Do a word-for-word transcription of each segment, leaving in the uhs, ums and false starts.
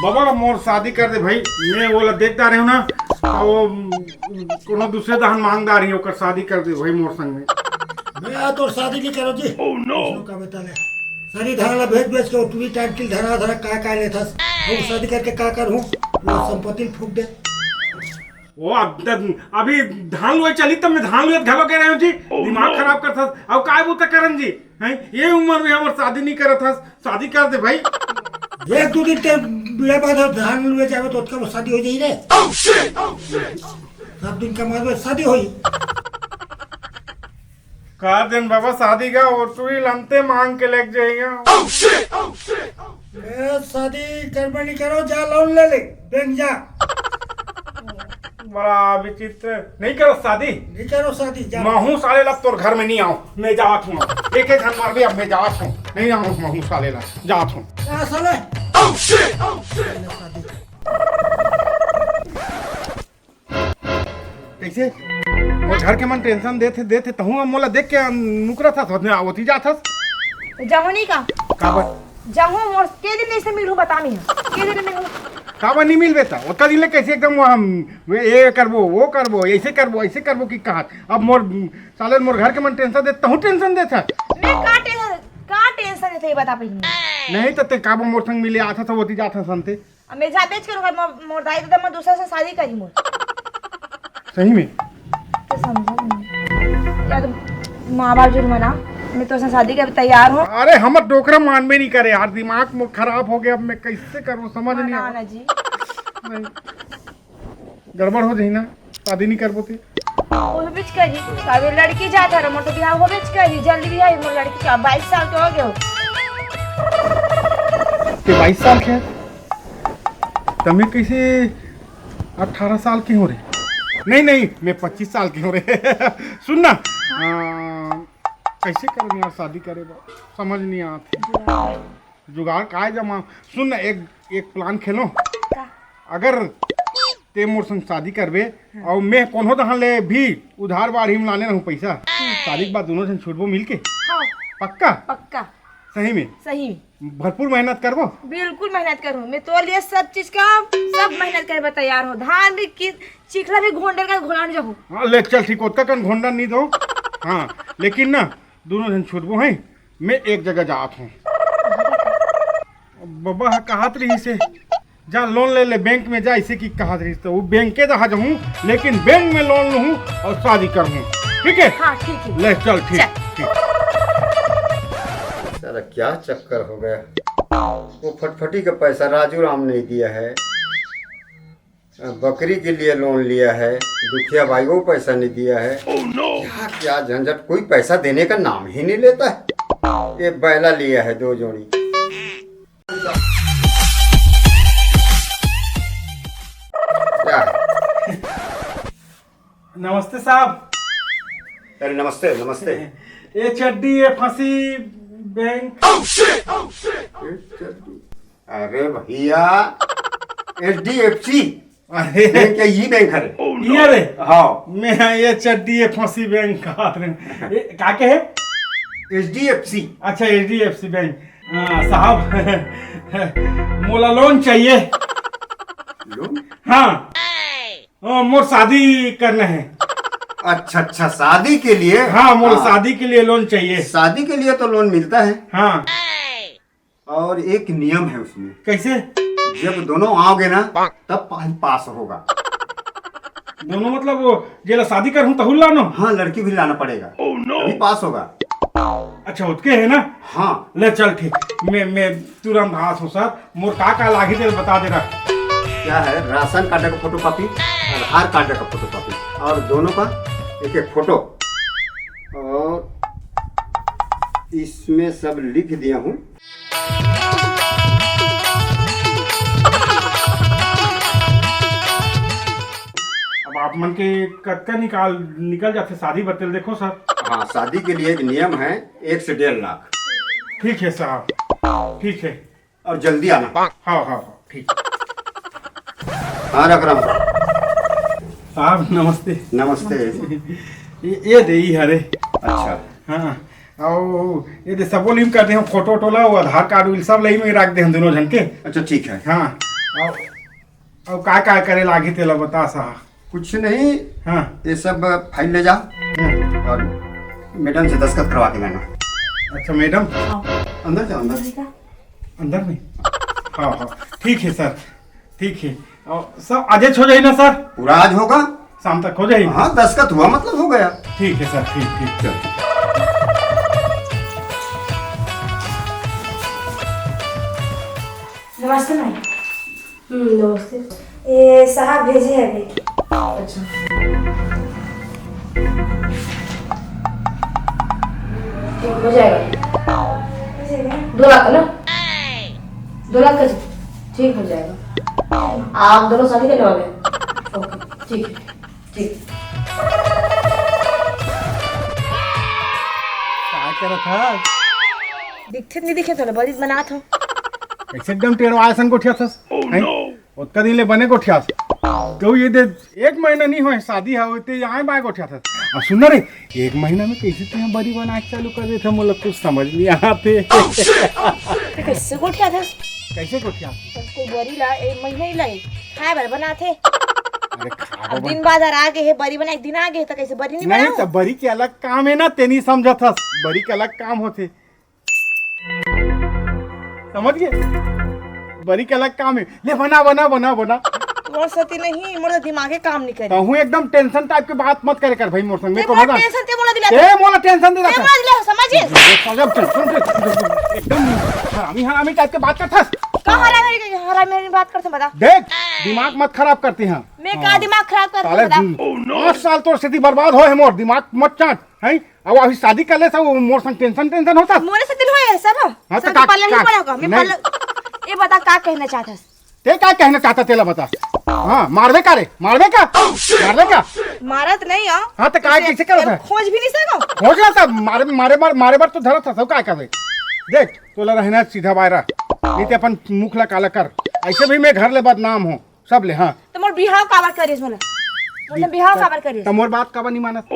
बाबा, मोर शादी कर दे भाई। मैं वो ला देख डारे हूँ ना, तो वो, कोनो दूसरे दहन मांग डारे हूँ, ओकर शादी कर दे भाई मोर संग में। मैं आ तोर शादी नहीं करो जी। Oh no! का बता ले। सारी धान ला बेच बेच के वो टूरी टाइट की धान धान का का लेथस। वो शादी करके का कर हूँ? वो संपत्ति फूक दे। वो अब, अभी धान लुए चली, तब मैं धान लुए घलो कह रहे हूँ जी। Oh दिमाग no! खराब करथस। अब काय बोलता करन जी? हैं? ये उम्र में हमर शादी नहीं करत हस, शादी कर दे भाई। एक दो दिन ते बीड़ा बाद धान लुए जावे तो ओतका शादी हो जाई रे। Oh shit! Oh shit! सब दिन कमाबे शादी होई। कर देन बाबा शादी का, वो टूरी लंते मांग के लेके जाएगा। Oh shit! Oh shit! ए, शादी करबे नहीं करो, जा लोन ले ले, बैंक जा। बड़ा विचित्र। नहीं करो शादी। नहीं करो शादी, जा। महू साले ला तोर घर में नहीं आऊं, मैं जात हूं। एक एक घर मार भी, अब मैं जात हूं, नहीं आऊं महू साले ला, जात हूं। जा साले। Oh shit! Oh shit! कैसे? मोर घर के मन टेंशन देथे, देथे, तहूं अब मोला देख के मुकरा था, सोचने आवत ही जात हस। जाहू नहीं का? काबर? जाहू मोर के दिन नहीं से मिलू, बता नहीं है। के दिन मिलू? काबर नहीं मिलबे त? ओतका दिन ले कैसे एकदम वो हम, ये करबो, वो करबो, ऐसे करबो, ऐसे करबो कि कहत। अब मोर साले मोर घर के मन टेंशन दे, तहूं टेंशन देथा। मैं का टेंशन, का टेंशन देथे, ये बता पहले। नहीं त ते काबर मोर संग मिले आथा, सब होती जाथा संते। अब मैं जा बेच के रखा, मोर, मोर दाई दादा मैं दूसरा से शादी करी मोर। सही में? तो समझा नहीं। या तो माँ बाप जुर्माना, मैं तो शादी के तैयार हूँ। अरे हमर डोकरा मानबे नहीं करे यार, दिमाग मो खराब हो गया, अब मैं कैसे करूँ समझ नहीं ना, आ ना जी। नहीं। गड़बड़ हो जाही ना, शादी नहीं करबो ते। होबेच करी, अबे लड़की जात हर, मोर तो बिहाव होबेच करी, जल्दी बिहाव, मोर लड़की का बाईस साल के हो गए हो। ते बाईस साल के? तमे कैसे अठारह साल के हो रे? नहीं, नहीं, मैं पच्चीस साल के हो रे। सुन ना, आ, कैसे करन यार शादी करे बर? समझ नहीं आत हे। जुगाड़ काय जमा? सुन ना, एक, एक plan खेलो। का? अगर ते मोर संग शादी करबे, हाँ। और मैं कोनो दहां ले भी उधार बाढ़ी में लाने रहूं पैसा, हम्म। शादी के बाद दोनों जन छुटबो मिलके। हाँ। पक्का? पक्का। सही में? सही में। भरपूर मेहनत करबो? बिल्कुल मेहनत करूँ। मैं तोर लिए सब चीज का, सब मेहनत करे बर तैयार हूँ। धान भी कि-, चिखला भी घोंडर का घोलान जाहूँ। हाँ, ले चल ठीक, ओतका कन घोंडर नहीं दो। हाँ, लेकिन ना, दोनों जन छुटबो हैं, मैं एक जगह जात हूँ। बबा ह कहत रहिस हे, "जा लोन ले ले बैंक में जा," इसे की कहत रहिस, तो वो बैंक के दहा जाहूँ, लेकिन बैंक में लोन लूँ और शादी करूँ, ठीक है? हाँ, ठीक है। ले चल, ठीक, चल। ठीक। साला क्या चक्कर हो गया, वो फटफटी का पैसा राजू राम नहीं दिया है, बकरी के लिए लोन लिया है, दुखिया भाई वो पैसा नहीं दिया है। Oh no! क्या, क्या झंझट, कोई पैसा देने का नाम ही नहीं लेता है। ये बैला लिया है दो जोड़ी। क्या है? नमस्ते साहब। अरे नमस्ते, नमस्ते। ये चड्डी, ये फंसी बैंक। ये चड्डी। अरे भैया, एच डी एफ सी अरे। बैंक के ई बैंक हरे। ये रे? हाँ। मैं ये चड्डी, ये फंसी बैंक का रहे। ये का के है? H D F C. अच्छा, H D F C bank. हाँ, साहब, मोला लोन चाहिए। लोन? हाँ। ओ, मोर शादी करना है। अच्छा, अच्छा, शादी के लिए? हाँ, मोर हाँ। शादी के लिए लोन चाहिए। शादी के लिए तो लोन मिलता है। हाँ। और एक नियम है उसमें। कैसे? जब दोनों आओगे ना, तब पा-, पास होगा। दोनों मतलब वो, जेला शादी करहूँ, तहू लानो? हाँ, लड़की भी लाना पड़ेगा। Oh no! तभी पास होगा। अच्छा, ओतके है ना? हाँ। ले चल, ठीक। मैं, मैं तुरंत हाथ हूँ सर, मोर का का लागही तेरे बता दे रहा। क्या है? राशन कार्ड का फोटो कॉपी, आधार कार्ड का फोटो कॉपी और दोनों का एक एक फोटो। और इसमें सब लिख दिया हूँ। अब आप मन के कतका निकाल, निकल जाथे शादी बतेल, देखो सर। हाँ, शादी के लिए एक नियम है, एक से डेढ़ लाख। ठीक है साहब, ठीक है। और जल्दी आना। हाँ, हाँ, हाँ, ठीक। हाँ, रख रहा हूँ। साहब, नमस्ते। नमस्ते। ये, ये दे, ई हरे। अच्छा। हाँ, और ये दे, सबो लीम कर दे हम, फोटो वोटो ला, वो आधार कार्ड उल सब लाई में रख दे हम दोनों जन के। अच्छा, ठीक है। हाँ। अब, अब का का करे लागी तेला बता सा। कुछ नहीं। हाँ। ये सब फाइल ले जा। हाँ। और मैडम से दस्तखत करवा के लाना। अच्छा मैडम। हाँ। अंदर जाओ, अंदर। अंदर में। हाँ हाँ, ठीक है सर, ठीक है। और सब आजे हो जाए ना सर? पूरा आज होगा। शाम तक हो जाए? हाँ, दस्तखत हुआ मतलब हो गया। ठीक है सर, ठीक ठीक। चल। नमस्ते मैम। हम्म, नमस्ते। ये साहब भेजे हैं अभी। अच्छा। ठीक हो जाएगा। हो जाएगा। दो लाख का ना? दो लाख का जी। ठीक हो जाएगा। आप दोनों शादी करने वाले हैं? ओके, ठीक है, ठीक। का करत हस? दिखथे नहीं दिखे तो बड़ी बनात हूँ। कैसे एकदम टेढ़वा असन गोठियाथस? हैं? ओतका दिन ले बने गोठियास। तो ये दे, एक महीना नहीं होए शादी है, ते आए बाय गोठियाथस। आ सुन ना रे, एक महीना में कैसे तैं बरी बनाए चालू कर देथे, मोला कुछ समझ नहीं आते। तो कैसे गोठियाथस? कैसे गोठियास? कोई बरी ला, एक महीना ही लाई, खाए बर बनाथे। अरे खा अब बर दिन बाद आ गे हे, बरी बना एक दिन आ गे, तो कैसे बरी नहीं नहीं, बनाओ? तो बरी के अलग काम है ना, ते नहीं समझत हस, बरी के अलग काम होथे। समझ गे? बरी के अलग काम है। ले बना, बना, बना, बना। मोर सती नहीं, मोर तो दिमागे काम नहीं करे। कहूँ एकदम टेंशन टाइप के बात मत करे कर भाई मोर संग। ते मैं मोला कहूँ ना। टेंशन ते मोला दिला। ए, मोला टेंशन दे ते रहा। मोला दिला, समझ गे? समझ टेंशन दे। एकदम हरामी, हरामी टाइप के बात करथस। का हरामी, हरामी बात करथे बता? देख, दिमाग मत खराब करती हैं। मैं का दिमाग खराब करथे साले, बता? पाँच साल तोर सेती बर्बाद होए हे मोर, दिमाग मत चाट, हैं? अब अभी शादी कर ले सब, मोर संग टेंशन, टेंशन होता। मोरे से दिल होए है सब। हाँ, तो सब का, पार्लर ही का, पड़ा होगा। मैं नहीं। पार्लर, ये बता का कहना चाहता है? ते का कहना चाहता तेला बता। हाँ, मारबे का रे? मारबे का? मारबे का? मारत नहीं हो। हाँ, तो का, इसे कैसे करत है? खोज भी नहीं सको। खोज ला सब, मारे, मारे बर, मारे बर तो धरत है, सब का करे? देख, तोला रहना सीधा बायरा, नहीं ते अपन मुख ला काला कर। ऐसे भी मैं घर ले बदनाम हूँ। सब ले, हाँ। त मोर बिहाव काबर करिस मोला? मोर बिहाव काबर करिस? त मोर बात काबर नहीं मानत?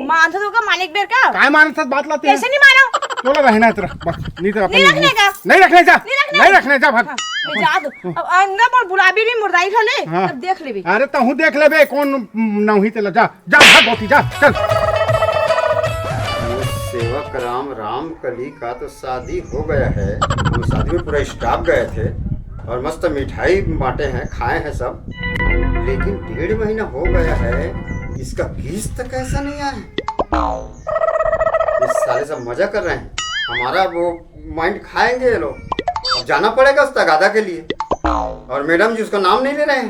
मानत तो का मानिक बेर का? काय मानत हस बात ला ते? कैसे नहीं मानो? तोला रहना है तेरा, बस, नहीं तेरा नहीं अपन रखने का। नहीं रखने जा। नहीं रखने। नहीं रखने जा, भाग। हाँ, मैं जा दो। अब अंदर मोर बुलाबी नहीं मुर्दाई खा ले, हाँ। अब देख लेबी। अरे तहूँ देख लेबे, कौन नौही तेला, जा, जा, भाग बोती, जा, चल। वो सेवक राम, राम कली का तो शादी हो गया है, हम शादी में पूरा स्टाफ गए थे और मस्त मिठाई बांटे हैं, खाए हैं सब, लेकिन डेढ़ महीना हो गया है, इसका किस्त कैसा नहीं आया है? ये साले सब मजा कर रहे हैं, हमारा वो माइंड खाएंगे ये लोग। अब जाना पड़ेगा उस तगादा के लिए, और मैडम जी उसका नाम नहीं ले रहे हैं।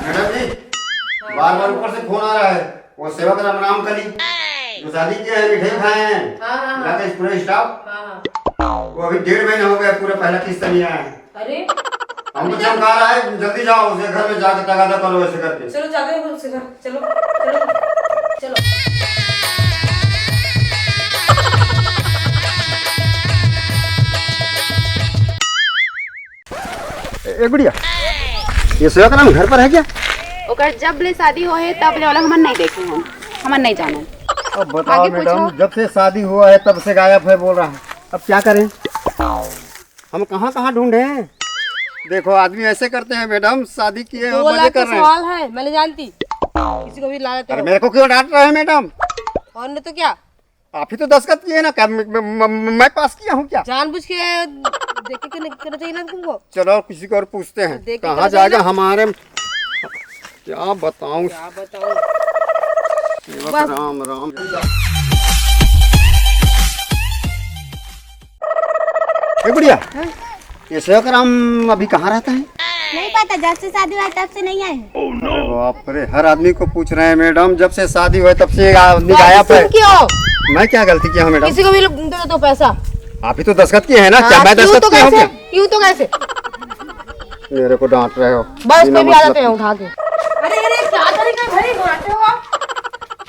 मैडम जी, बार बार ऊपर से फोन आ रहा है, वो सेवक राम, राम कली जो शादी किया है, मिठाई खाए हैं, हाँ, हाँ, हाँ। जाके पूरा स्टाफ, हाँ, हाँ। वो अभी डेढ़ महीना हो गया, पूरा पहला किस्त नहीं आया है। अरे, हम तो चमका रहा है, जल्दी जाओ उसे घर में जाके तगादा करो ऐसे करके। चलो जाते हैं उसके घर, चलो, चलो, चलो। ए, ए गुड़िया, ये सेवक राम घर पर है क्या? ओकर जब ले शादी हो है तब ले ओला हमन नहीं देखे हन, हमन नहीं जानन। अब बताओ आगे मैडम, पूछो। जब से शादी हुआ है तब से गायब है बोल रहा है, अब क्या करें? हम कहाँ कहाँ ढूंढें? देखो आदमी ऐसे करते हैं मैडम, शादी किए हो दो मजे लाख कर का रहे हैं। सवाल है, मैं नहीं जानती, किसी को भी ला लेते अरे हो। मेरे को क्यों डांट रहे हैं मैडम? और नहीं तो क्या? आप ही तो दस्तखत किए ना, क्या मैं, मैं, मैं, मैं पास किया हूँ क्या? जानबूझ के देख के करना, करना चाहिए ना तुमको। चलो किसी को और पूछते हैं, देख के कहाँ करना चाहिए जाएगा ना। हमारे, क्या बताऊँ? क्या बताऊँ? सेवक बस। राम राम। ए गुड़िया, हाँ? ये सेवक राम अभी कहाँ रहता है? नहीं पता, जब से शादी हुआ है तब से नहीं आए हैं। अरे बाप रे, हर आदमी को पूछ रहे हैं मैडम, जब से शादी हुआ है तब से ये आदमी गायब गायब है। तुम क्यों? मैं क्या गलती किया हूँ मैडम? किसी को भी दे दो पैसा। आप ही तो दस्तखत किए हैं ना, हाँ, क्या मैं यूं दस्तखत तो किया हूँ कैसे? क्या? यूं तो कैसे? मेरे को डांट रहे हो बस, बिना कोई भी आ मतलब जाते हैं उठा के। अरे, अरे, क्या तरीका है भाई, मारते हो आप?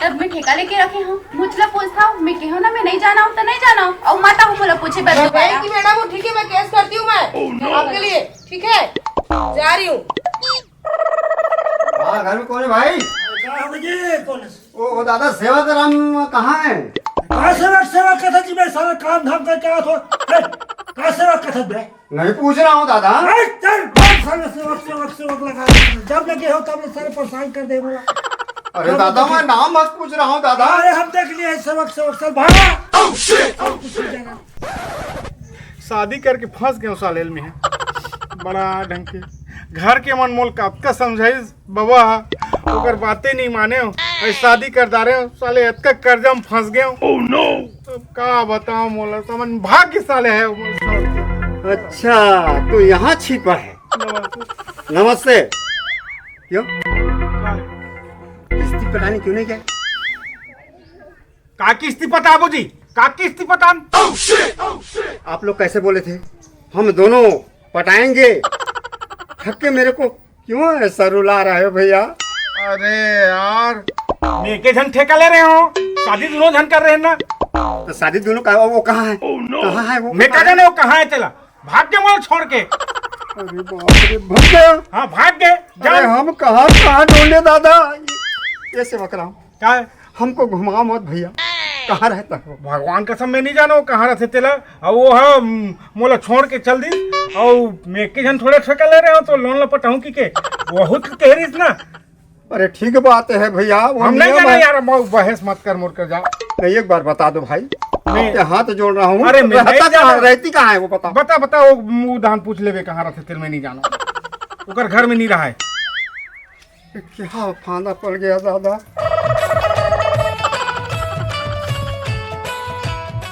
तब मैं ठेका लेके रखे हूँ, मुझला पूछता हूँ, मैं कहूँ ना मैं नहीं जाना हूँ तो नहीं जाना हूँ, और माता हूँ बोला पूछे बर मैं तो पाया। कहें कि मैडम वो ठीक है, मैं केस करती हूँ मैं आपके लिए, ठीक है, जा रही हूँ। हाँ, घर में कौन है भाई? कहाँ हो जी, कौन है? ओ, ओ दादा, सेवक राम कहाँ है? का सेवक, सेवक कथा जी, मैं सारा काम धाम करके आया था। ए, का सेवक कथा बे? नहीं पूछ रहा हूँ दादा। ए, चल, भाग साले, सेवक, सेवक, सेवक लगा दे। जब लगे हो तब सारे परेशान कर दे बोला। अरे दादा, मैं नाम मत पूछ रहा हूँ दादा। अरे हम देख लिए सेवक, सेवक, चल भाग। शादी करके फंस गए साले में। बड़ा ढंग के घर के मन मोल कतका समझाइस, बबा, ओकर बातें नहीं माने हो। अरे शादी कर डारे हो, साले अतका कर्जा में फंस गए हो। Oh no! अब का बताओ मोला, समझ भाग के साले है वो। अच्छा, तो यहाँ छिपा है। नमस्ते। नमस्ते। क्यों? का? किस्ती पटाने क्यों नहीं गए? का किस्ती पटाबो जी? का किस्ती पटान? आप लोग कैसे बोले थे, हम दोनों पटाएंगे? थक के मेरे को क्यों ऐसा रुला रहे हो भैया? अरे यार, मैं के झन ठेका ले रहे हो, शादी दोनों झन कर रहे हैं ना। तो शादी दोनों का, वो कहाँ है? कहाँ है वो? मैं का जाने वो कहाँ है, चला भाग के मोला छोड़ के। अरे बाप रे, भाग गया। हाँ, भाग गए। अरे जान। हम कहाँ कहाँ ढूंढे दादा? ये सेवक राम, का? हमको घुमाओ मत भैया, कहाँ रहता है वो? भगवान कसम मैं नहीं जानो कहाँ रहते तेला। अब वो है, म, मोला छोड़ के चल दी। और मैं के झन थोड़े ठेका ले रहे हो तो लोन ला पटाऊं की के? बहुत कह रही ना। अरे ठीक बात है भैया, वो हम नहीं नियम जाना है। यार, अब बहस मत कर मोर कर जा। नहीं, एक बार बता दो भाई, मैं आपके हाथ जोड़ रहा हूँ। अरे मैं रहता नहीं कहाँ, जाना। रहती कहाँ है वो बताओ। बता, बता, वो, वो धान पूछ लेवे कहाँ रहते तेल, मैं नहीं जाना। ओकर घर में नहीं रहा है। क्या फांदा पड़ गया दादा।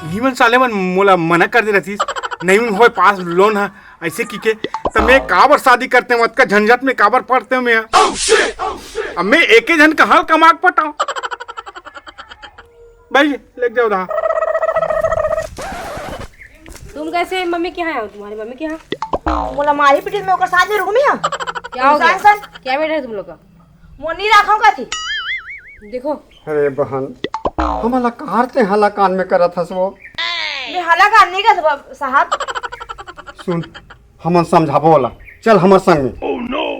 इही मन साले मन मोला मना कर दे रहिस, नहीं मन होय पास लोन ह, ऐसे की के, त मैं काबर शादी करते हूँ, अतका झंझट में काबर पड़ते हूँ मैं? अब मैं एके झन कहाँ कमा के पटाऊँ? भाई, लेके जाओ दा। तुम कैसे मम्मी के यहाँ आओ? तुम्हारी मम्मी के यहाँ? मोला मारी पीटी में ओकर साथ में रुकमी है। क्या हो गया? इंसान सन। क्या बैठा है तुम लोग का? मोर नहीं रखा का थी। देखो। अरे बहन, हमला कार ते हला कान में करत हस वो। मैं हला कान नहीं करत बा-, साहब। सुन, हमन समझाबो ओला। चल हमर संग में।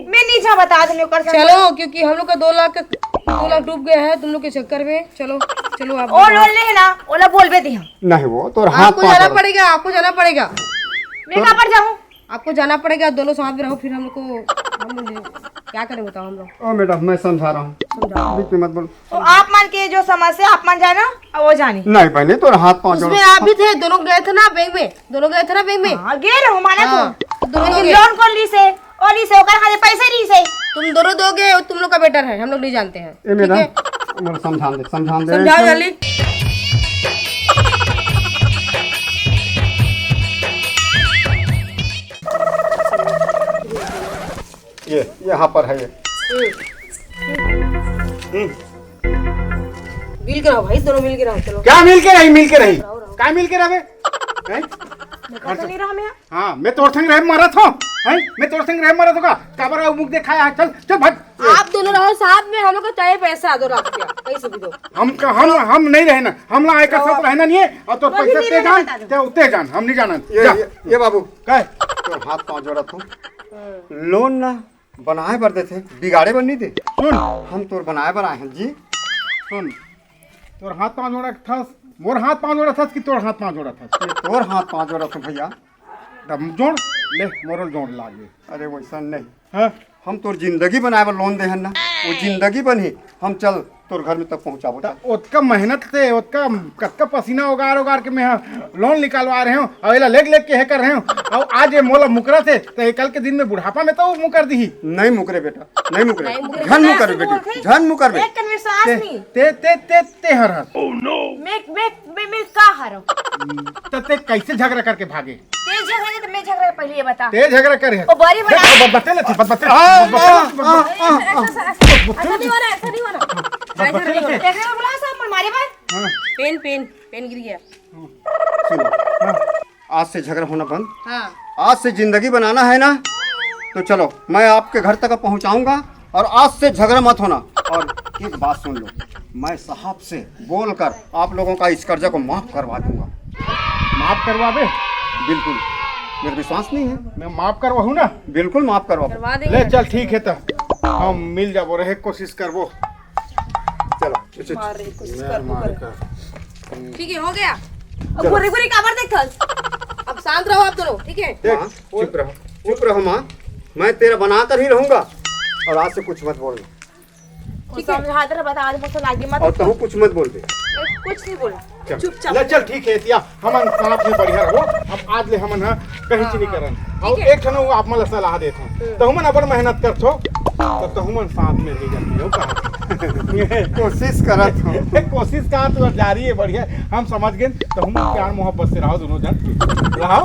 मैं नहीं जा बता देने ओकर संग। चलो, क्योंकि हम लोग का दो लाख का, दो लाख डूब गया है तुम लोग के चक्कर में। चलो, चलो आप ओ लोग। लोन ले ना, ओला बोलबे दे हम। नहीं वो, तोर हाथ आपको पाँव जाना पड़ेगा, आपको जाना पड़ेगा। मैं कहाँ पर जाऊँ? आपको जाना पड़ेगा, दोनों साथ में रहो, फिर हम लोग को, हम लोग क्या करें बताओ हम लोग। ओ मैडम, मैं समझा रहा हूँ, समझाओ। बीच में मत बोलो। तो आप मन के जो समस्या आप मन जाना, अब वो जानी। नहीं बहनी, तोर हाथ पाँव जोड़ो। उसमें आप भी थे, दोनों गए थे ना बैंक में, दोनों गए थे ना बैंक में। हाँ, गे रहो, माना हाँ, तो। तो दोनों लेकिन गए। लोन कौन ली से? ओ ली से, ओकर खाली पैसे ली से। तुम दोनों दो गए, तुम लोग का बेटर है, हम लोग नहीं जानते हैं। ए ठीक मैडम, है? मोला समझान दे, समझान दे। समझाओ जल्दी। ये, यहाँ पर है ये। हम्म। हम्म। मिल के रहो भाई, दोनों मिल के रहो, चलो। क्या मिल के रही, मिल के रही? रहो, रहो। क्या मिल के रहे? हैं? देखो तो नहीं रहा मैं। हाँ, मैं तोर संग रहे मरत हो, हैं? मैं तोर संग रहे मरत हो का? काबर आओ मुख दिखाया है? चल, चल भाग। आप दोनों रहो साथ में, हम लोग को चाहिए पैसा दो लाख रुपया, कहीं से भी दो। हम का, हम, हम नहीं रहे ना, हम ना आए का सब रहना नहीं है, और तोर वो भी पैसा नहीं ते रहना जान, बता दो। ते उते जान, हम नहीं जाना। ये, जा। ये, ये बाबू, काय? तो हाथ पाँव जोड़त हूँ। लोन ना बनाए बर देथे, बिगाड़े बर नहीं दे। सुन। हम तोर बनाए बर आए हैं जी। सुन, तोर हाथ पाँव जोड़ा थस, मोर हाथ पाँव जोड़ा थस कि तोर हाथ पाँव जोड़ा थस? ये तोर हाथ पाँव जोड़ा थस भैया। तब जोड़ ले, मोरो जोड़ लागे। अरे वैसा नहीं। हाँ? हम तोर जिंदगी बनाए बर लोन दे हन ना, वो जिंदगी बनही, हम चल तोर घर में तक पहुँचाबो। त ओतका मेहनत से, ओतका कतका पसीना ओगार ओगार के मैं ह लोन निकालवा रहे हूँ, और एला लेग लेग के हे कर रहे हूँ, और आज ये मोला मुकरा से, तो ये कल के दिन में बुढ़ापा में तो मुकर दीही। नहीं मुकरे बेटा, नहीं मुकरे। नहीं मुकरे झन बेटा, मुकरबे ऐसे बेटी, बोलथे। झन मुकरबे। एक कन विश्वास ते, नहीं। ते, ते, ते, ते हर हर। मैं, मैं, मैं, मैं का हरव? त ते कैसे झगड़ा करके भागे? तेज झगड़ा नहीं तो मैं झगड़ा पहले ये बता। तेज झगड़ा करे है। ओ बड़ी बना। बत-, बत-, बतले थी, बत-, बतले आ, थी, बत-, बतले आ, थी, बत-, आ, आ, आ। ऐसा, ऐसा, ऐसा, ऐसा नहीं होना, ऐसा नहीं होना। बत-, ऐसा बतले नहीं होना। थी। एक बार बुला साहब, मन मारे भाई। हाँ। पेन, पेन, पेन गिर गया। सुनो, हाँ। आज से झगड़ा होना बंद। हाँ। आज से जिंदगी बनाना है ना, तो चलो, मैं आपके घर तक पहुंचाऊंगा। और आज से झगड़ा मत होना। और एक बात सुन लो, मैं साहब से बोलकर आप लोगों का इस कर्जा को माफ करवा दूंगा। माफ करवाबे? बिल्कुल। मेरा विश्वास नहीं है? मैं माफ करवाहूँ ना? बिल्कुल माफ करवा। करवा देंगे। ले चल, ठीक है, तो हम मिल जाबो, रहे कोशिश करबो। चलो। अच्छा, मार रही, कोशिश कर, कर। ठीक है, हो गया। अब गुरी गुरी काबर देखथस? अब शांत रहो आप दोनों, ठीक है? देख, माँ, चुप रहो, चुप रहो माँ। मैं तेरा बना कर ही रहूंगा और आज से कुछ मत बोलना। ठीक है। समझा दे, बता दे, मुझसे लागी मत। और तहूँ कुछ मत बोल दे। कुछ नहीं बोला। चल। चुपचाप। ले चल, ठीक है, एतिया हमन साथ में बढ़िया रहो। अब आज ले हमन ह कहीं हाँ, चीज नहीं हाँ। करन। ठीक और है। एक ठन वो आप मन ला सलाह देत हूँ। हम्म। तहूँ मन अपन मेहनत करथो, तो तहूँ मन साथ में रह जाती हो का? कोशिश करत हूँ। कोशिश का तो जारी है, बढ़िया। हम समझ गए, तहूँ मन प्यार मोहब्बत से रहो दोनों जन। रहो।